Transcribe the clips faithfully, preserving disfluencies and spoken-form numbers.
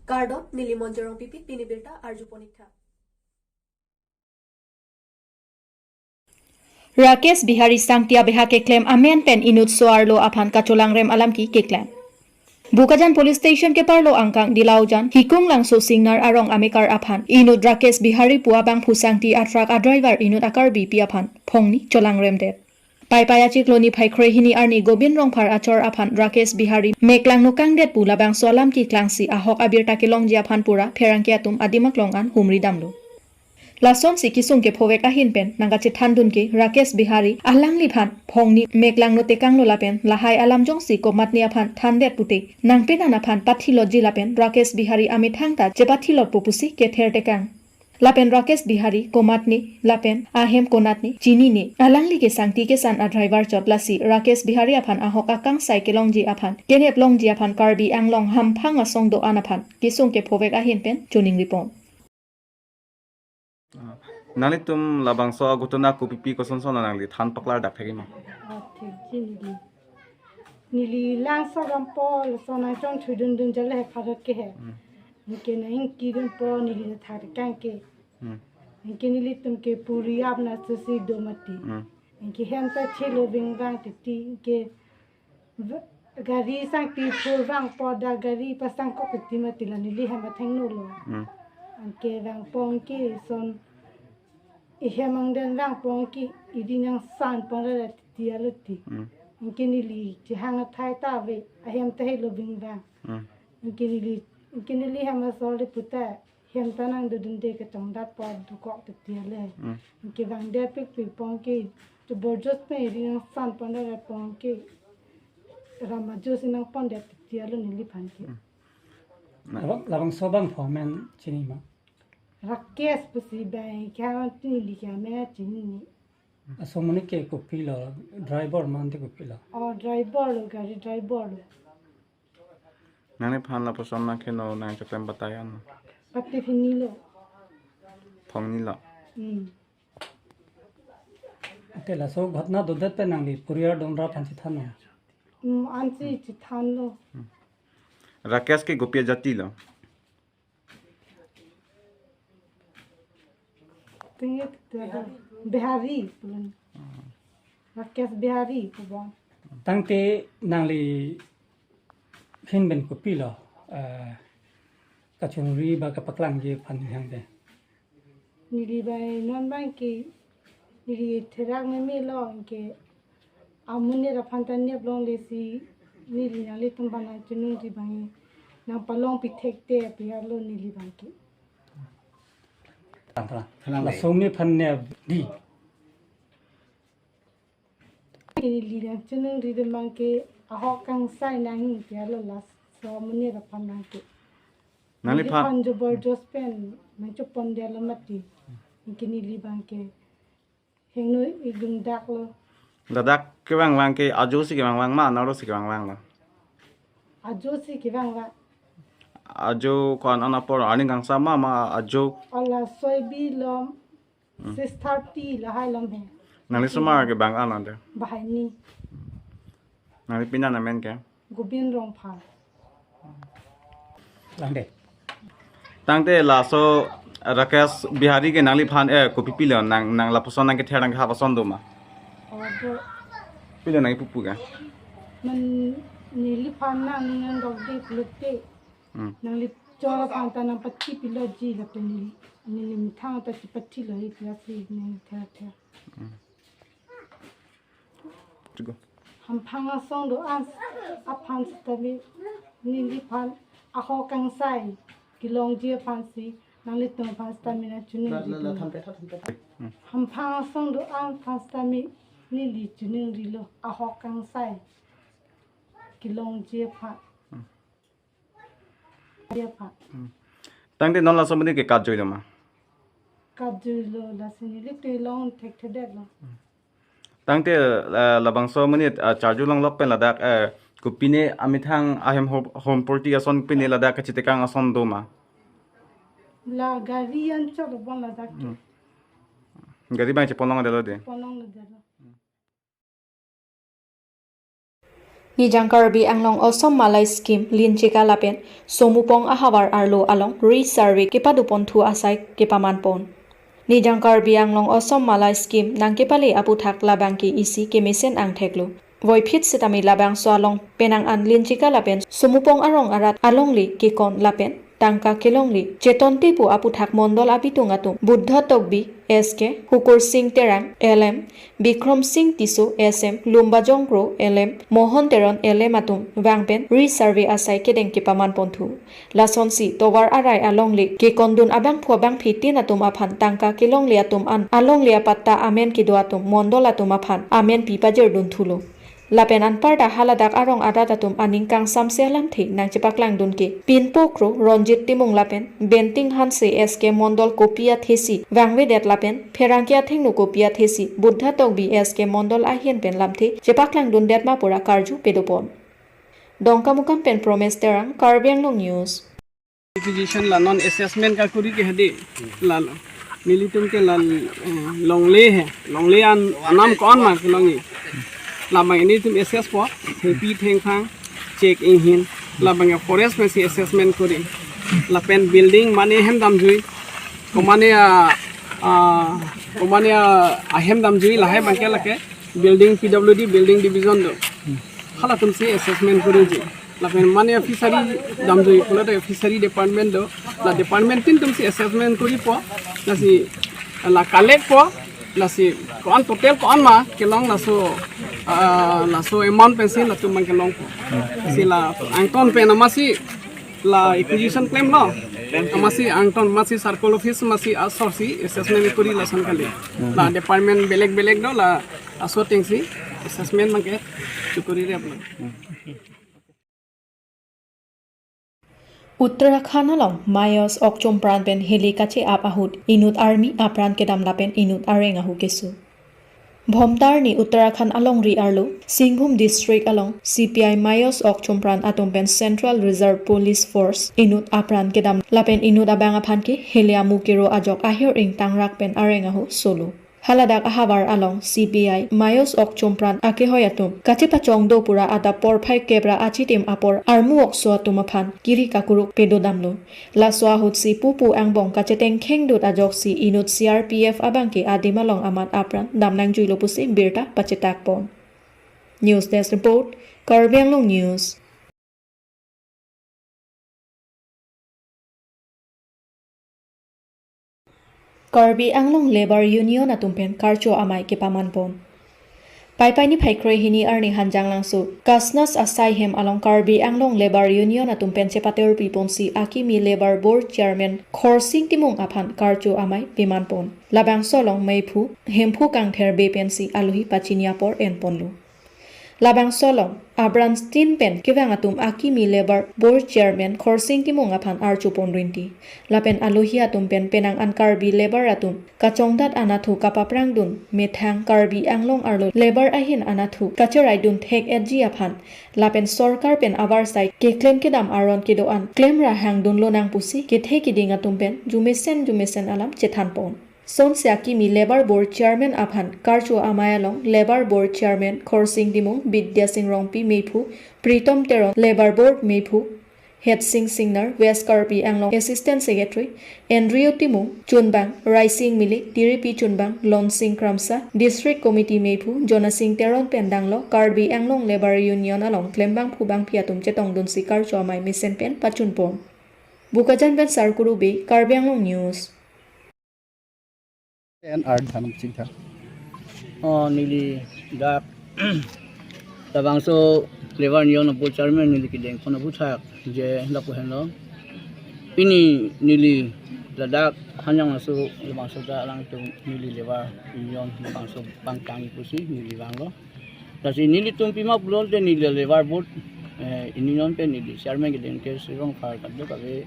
Kardom, neli Monjorong Pipi, pini birta arju ponik tha. Rakesh Bihari Sangti abeha keklem amen pen inut so-arlo aphan kacholangrem alam ke keklem. Bokajan Police Station keparlo angkang Dilaujan, Hikung Langso Singnar arong amekar aphan inut Rakesh Bihari pu abangphu Sangti atruck adriver inut akarbi pi aphan phongni cholangremdet. Paipai achiklo niphai kre hini arni Gobin Rongphar achor aphan Rakesh Bihari meklangno kangdet pu labangso alam keklangsi ahok abirta kelongji aphan pura pherangke atum adim aklong an humri damlo. Lasonsi kesung kephovek ahin pen nangkachethandun ke Rakesh Bihari alangliphan phongni meklangno tekanglo lapen lahai alam jongsi komatne aphan thandet pute nangpenan aphan pathilotji lapen Rakesh Bihari amethang ta chepathilotpo pusi kether tekang. Lapen Rakesh Bihari komatne lapen ahem konatne chinine. Alangli ke Sangti kesan adriver chot, lasi Rakesh Bihari aphan ahok akangsai kelongji aphan, kenep longji aphan Karbi Anglong hamphang asong do-an aphan kesung kephovek ahin pen choningripon. Nanglitum labangso aghotona kopipi kosonson nangli than paklar dak thekji ma? Ah, thekji neli. Neli langso gampo laso nangchongthui dundun jale he pharot ke he. Hmm. Anke nangkidunpo neli tha kang ke. Hmm. Anke nelitum ke puri apna susi do mati. Hmm. Anke hem ta chelo vingvang titi anke v-, gari Sangti phur vangpo, dak gari pasangkok titi mati, la neli hem athengno lo. Hmm. Anke vangpo anke son ihem angden vangpo anke iri nangsanpon ra titi alo ti. Hmm. Anke neli chehang athai ta ave, ahem ta helo vingvang. Hmm. Anke neli, anke neli hem asor le puta hem ta nangdodunde ketongdatpo dokok titi ale. Hmm. Anke vangdet pikpikpo anke to borjos pen iri nangsanpon ra pon anke ram ajo si nangpondet titi alo neliphan ke. Hmm. Na. Labang, labangso abangphu amen chini ma? Rakesh pusi bai kya neli ke amen chinine. Aso amonit ke kopilo, driver ma ante kopilo? Oh, driver lo, gari driver lo. Nangliphan lapuson nangkheno nangchetem batai an? Pati phini lo. Phongni lo. Hmm. Ante laso ghotona dodet pen nangli puriar donra aphan chethanlo? Hmm, ansi chethanlo. Hmm. Rakesh ke kopi ajati lo? Tingit ke Bihari pulang. Rakesh Bihari pulang. Tangte nangli ahin pen kopilo, eh, kachongri ba kapaklangji aphan hang de? Neli bai non abang ke neli therak meme lo anke amonit aphan ta nep longle si neli nanglitum aphan nangchiningri abang nangpalongpi thekthe pi arlo neli abang ke. Tang, tang. Tang, laso amonit aphan nep di. Neli nangchiningri abang ke ahok kangsai nangji pi arlo laso amonit aphan abang ke. Nangliphan. Neliphan jo borjos pen nangchopondetlo mati. Anke neli abang ke hingno idungdaklo. Ladak kevangvang ke ajo si kevangvang ma, anaro si kevangvang lo? Ajo si kevangvang. Ajo ko-an apor, arni kangsam ma, ma ajo? Ola soibi lom, hmm, six thirty lahai lom he. Nangli osomar kevang an ante? Banghini. Nangli pini amen ke? Gobin Rongphar. Langde. Tangte laso Rakesh Bihari ke nangliphan, eh, kopi pilo nang, nang lapuson nangkether nangkehap ason do ma? Oh, do. Pilo nangkipupu ke? Man neliphan nang nangdokde pulote. Hmm. Nangli chor aphan ta nangpathipiloji lapen neli, neli methang ta chepathilo he, class neli ther ther. Hmm. Chigo. Hamphang asong do-an aphan sitame neliphan ahok kangsai kelongji aphansi nanglitum aphan sitame nangchiningri. La, la, la, than pe, than pe, than pe. Hmm. Hamphang asong do-an aphan sitame neli chiningrilo ahok kangsai kelongji aphan. Hmm. Dia pa. Hmm. Tangte non laso amonit ke katjui lo ma? Katjui lo, lasi neli tui long thekthedetlo. Hmm. Tangte, eh, labangso amonit, eh, charju longlok pen ladak, eh, kopine amethang ahem ho-, hom porti ason pine ladak kachetekang ason do ma? La gari anchot lo bon ladak ke. Hmm. Gari abang cheponlongledetlo de. Ponlongledetlo. Nijang Karbi Anglong Osom Malai Scheme linchika lapen Somupong ahavar arlo along resurvey kepadoponthu asai kepamanpon. Nijang Karbi Anglong Osom Malai Scheme nangkepale aputhak labangke isi kemesen angtheklo. Voiphit sitame labangso along penang an linchika lapen Somupong arong arat alongle kekon lapen tangka kelongle chetonte pu aputhak mondol abitung atum Buddha Tokbi S K, Hukur Sing Terang L M, Bikrom Sing Tisso S M, Lumbajong Kro L M, Mohon Teron L M atum vangpen resurvey asai kedeng kepamanponthu. Lasonsi tovar arai alongle kekondun abangphu abangphi tin atum aphan tangka kelongle atum an alongle apatta amen kedo atum mondol atum aphan amen pi pajirdunthulo. Lapen anparta haladak arong arat atum aning kangsamse alamthe nangchepaklangdun ke Pinpo Kro, Ronjit Timung lapen Benting Hanse S K mondol kopi athesi vangvedet lapen pherangke athengno kopi athesi Buddha Tokbi S K mondol ahin pen lamthe chepaklangdundet ma pura karju pedopon. Dongkamukam pen Promes Terang, Karbi Anglong News. Acquisition la non assessment kakuri ke hadi la nelitum ke la, eh, longle he, longle an anam ko-an ma kelongji. Labang nelitum assess po, hepi thengphang, check inghin, labang forest masi assessment kuri. Lapen building mane hem damjui, komane a, a, komane a, ahem damjui lahai bangke lake building P W D building division do. Halatumsi assessment kuriji. Lapen mane fishery damjui pulote fishery department do. La department tin tumsi assessment kuripo. Lasi la collect po. Lasi ko-an total ko-an ma kelong laso, ah, laso amount pensi latum abang kelongpo. Si la angton pen amatsi la acquisition claim lo. Amatsi angton amatsi circle office amatsi asorsi assessment kuri lason kali. La department belek belek do la aso atengsi assessment abangke chukuri replo. Uttarakhand along Mayos Okchom Pran pen heli kache-ap ahut inut army apran kedam lapen inut areng ahu keso. Bhomtar ni Uttarakhand alongri arlo Singhbhum district along C P I Mayos Okchom Pran atum pen Central Reserve Police Force inut apran kedam lapen inut abang aphan ke heli amu kero ajok ahir ingtangrak pen areng ahu solo. Haladak ahavar along C P I Mayos Okchom Pran akehoi atum kachepachong do pura adap porphai kep ra achitim apor armu okso atum aphan kiri kakuruk pedodamlo. Laso ahutsi pupu angbong kachetengkhengdut ajoksi inut C R P F abangke adim along amat apran damnangjuilo pusi birta pachetakpon. News Desk Report, Karbi Anglong News. Karbi Anglong Labour Union atum pen karcho amei kepamanpon. Paipai niphai kre-hini arni Hanjanglangso Kasnas asai hem along Karbi Anglong Labour Union atum pen chepaterpiponsi akimi Labour Board Chairman Khorsing Timung aphan karcho amei pemanpon. Labangso along meiphu Hemphu Kangther Bey pensi alohi pachini apor enponlo. Labangso along Abrams tin pen kevang atum akimi Labour Board Chairman Khorsing Timung aphan archopon rinti. Lapen alohi atum pen penang an Karbi labour atum kachongdat anatthu kapaprangdun methang Karbi Anglong arlo labour ahin anatthu kacheraidun thek-etji aphan lapen sorkar pen avarsai keklem kedam aron kedo-an klemra hangdunlonang pusi kethe kiding atum pen jumesen jumesen alam chethanpon. Sonsi akimi Labour Board Chairman aphan karcho amei along Labour Board Chairman Khorsing Timung, Bidya Sing Rongpi meiphu, Pritom Teron Labour Board meiphu, Hetsing Singnar, West Karbi Anglong Assistant Secretary Andrew Timung, Chunbang Raising Milik, Tiripi Chunbang Lonsing Kramsa, District Committee meiphu Jonasing Teron pen danglo Karbi Anglong Labour Union along klembangphu bangphi atum chetongdunsi karcho amei mesen pen pachunpon. Bokajan pen Sarkuru Bey, Karbi Anglong News. N R Dhanam Chingthar. Oh, neli dak labangso Labour Union Board Chairman neli kedengpon aputhak je lapu henlo. Pini neli ladak Hanjanglangso labangso dak alangtum neli Labour Union labangso pangtang pusi neli vanglo. Lasi nelitum pima pulote neli Labour Board, eh, Union pen neli Chairman kedeng ke Sirong Phar kadokave,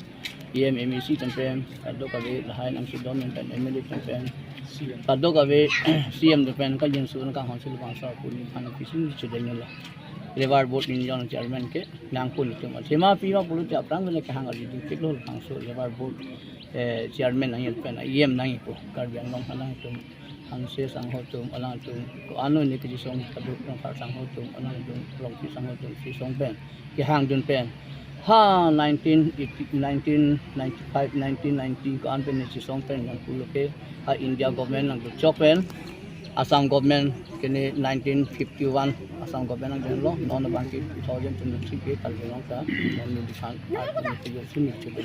E M, M A C atum pen kadokave, lahai nangsidon pen M L A atum pen kadokave, C M atum pen kajinsu nangkanghon si labangso apuni aphan kisi chedenglo. Labour Board Union Chairman ke nangpon itum. Athema pima pulote aphrang mene kahang ali dingpiklo labangso Labour Board, eh, Chairman nangji pen E M nangjipo Karbi Anglong nangtum. Hanse sangho atum, alangtum, ko-an hini kachisong, kaduk Rongphar sangho atum, alangtum, Rongpi sangho atum, chisong pen, kehang dun pen. Ha nineteen eighty, nineteen ninety-five, nineteen ninety ko-an pen ne chisong pen nangpulo ke, ha India government nangchok pen, Assam government kene nineteen fifty-one Assam government nangdenglo, non abang ke two thousand twenty-three ke Karbi Anglong ta, non ni disan, art ni tujuh sini cukup.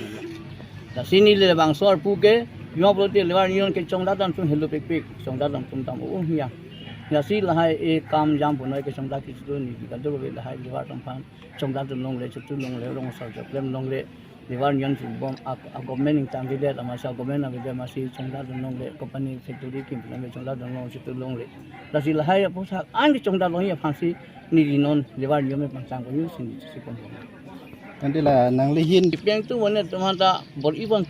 Lasi neli labangso arpu ke, yo pulote Labour Union ke chongdat atum helo pekpek, chongdat atum tam o hiya. Lasi lahai e kam jam punoi ke chongdat kichitu neli kadokave lahai Labour atum aphan chongdat dun longle, chutu longle, rong sar joklem longle, Labour Union chubom a, a government ingtang avedet, amatsi a government avedet, amatsi chongdat dun longle, company factory kim pulang ke chongdat dun long, chutu longle. Lasi lahai aphuthak an ke chongdat longji aphansi neli non Labour Union pangchang ko news neli chisi pon. Tangte la nangli ahin. Ipeng tu mane teman ta bor-i bang.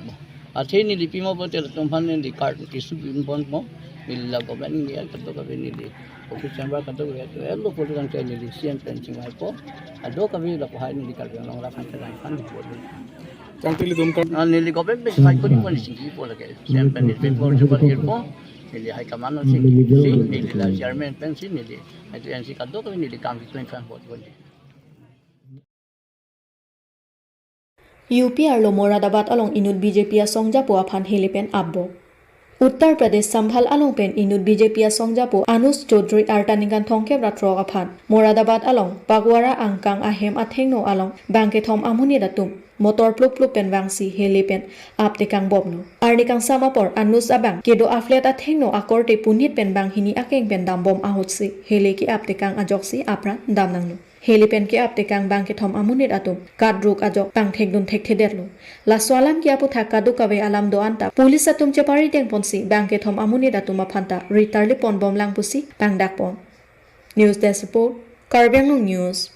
Athe neli pima pulote latum aphan neli card issue pin pon mo. Neli la government ni kadokave neli office chamber kadokave tu elo pulo tangte neli C M pen chingvai po. Kadokave lapu hai neli Karbi Anglong rat aphan kadang aphan po. Tangte ilitum kan. Ah, neli government pen sai ko di pon singki po lake. C M pen neli pen po, coba po. Neli hai kamano singki. Si neli la chairman pensi neli. Itu yang si kadokave neli kam di pen kan po. U P arlo Moradabad along inut B J P asong japo aphan heli pen apbo. Uttar Pradesh Sambhal along pen inut B J P asong japo Anuj Chaudhary arta ningkan thomkep ra throk aphan Moradabad along Pagwara angkang ahem athengno along bangkethom amonit atum motor pluk pluk pen vangsi heli pen aptekang bomlo. Arni kangsam apor Anuj abang kedo a-flat athengno akorte punit pen banghini akeng pen dambom ahutsi heli ke-aptekang ajoksi apran damnanglo. Heli pen ke-aptekang bangkethom amonit atum kadruk ajok pangthekdun thekthedetlo. Laso alam ke aphuthak kadokave alam do-an ta police atum chepari dengponsi bangkethom amonit atum aphan ta ritarli ponbomlang pusi pangdakpon. News Desk Report, Karbi Anglong News.